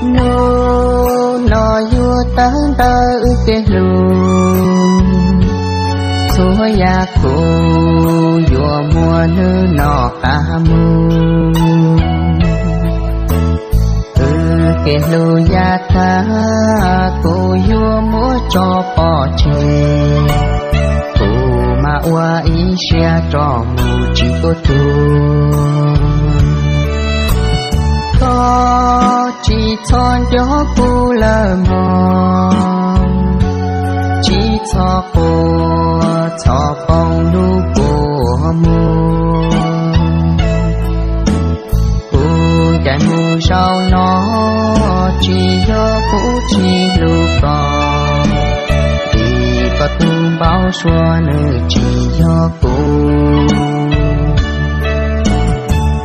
Hnub no yuav tawm ntawm wb kev hlub, txhua yam kuv yuav muab hnub no qab mus. Wb kev hlub yav tag kuv yuav muab tso pov tseg, kuv mam ua ib siab rov mus tsis tuaj tug. Koj tsis txhob nco kuv lawm mog, tsis txhob quaj txhob poob lub kua muag. Kuv ncaim mus zaum no, tsis yog kuv tsis hlub koj, vim koj tus npau suav nws tsis yog kuv.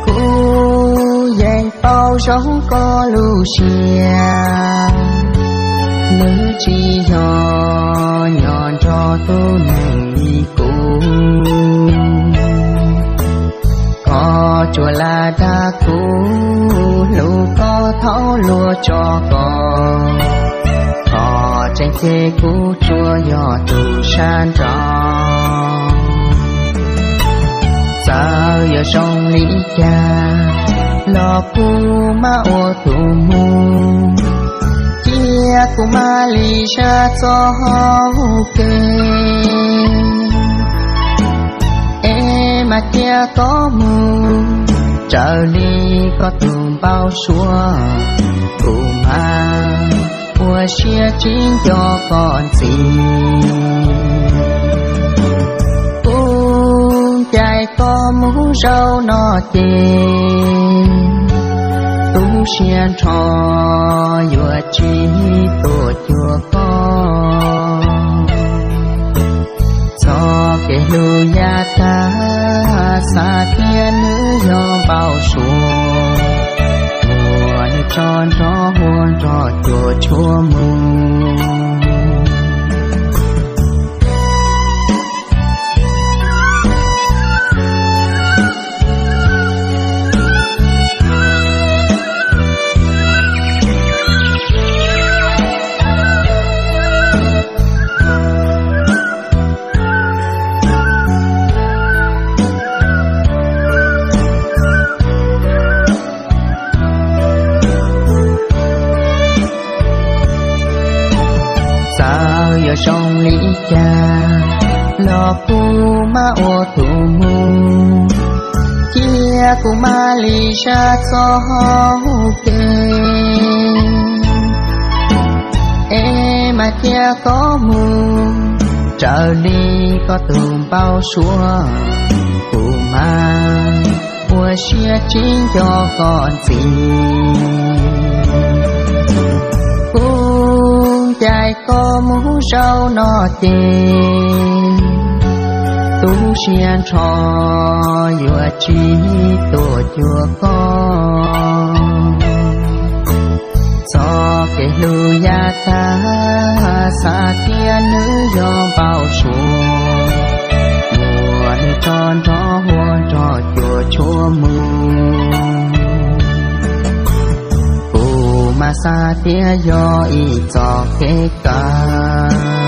Kuv yeej paub zoo koj lub siab, nws tsis yog nyob nrog tus neeg li kuv. Koj tsuas lam dag kuv, hlub koj thaum luag tso koj, koj tseem cem kuv tsuas yog tus sab nraud. Txawm yuav zoo li cas los kuv mam ua tus mus, cia kuv mam li sab txoj hau kev. Es mam cia koj mus raws li koj tus npau suav, kuv mam ua siab tsis nco koj ntxiv. Kuv ncaim koj mus zaum no ces, tu siab nrho yuav tsis tuaj cuag koj. Txoj kev hlub yav tag, xav tias nws yog npau suav, ua nws tso nrov huab nrov cuag tshuaj mus. Txawm yuav zoo li cas los kuv mam ua tus mus, cia kuv mam li sab txoj hau kev. Es mam cia koj mus raws li koj tus npau suav, kuv mam ua siab tsis nco koj ntxiv. Kuv ncaim koj mus zaum no ces, tu siab nrho yuav tsis tuaj cuag koj. Txoj kev hlub yav tag, xav tias nws yog npau suav, ua nws tso nrov huab nrov cuag tshuaj mus. Kuv mas xav tias yog ib txoj kev kawg.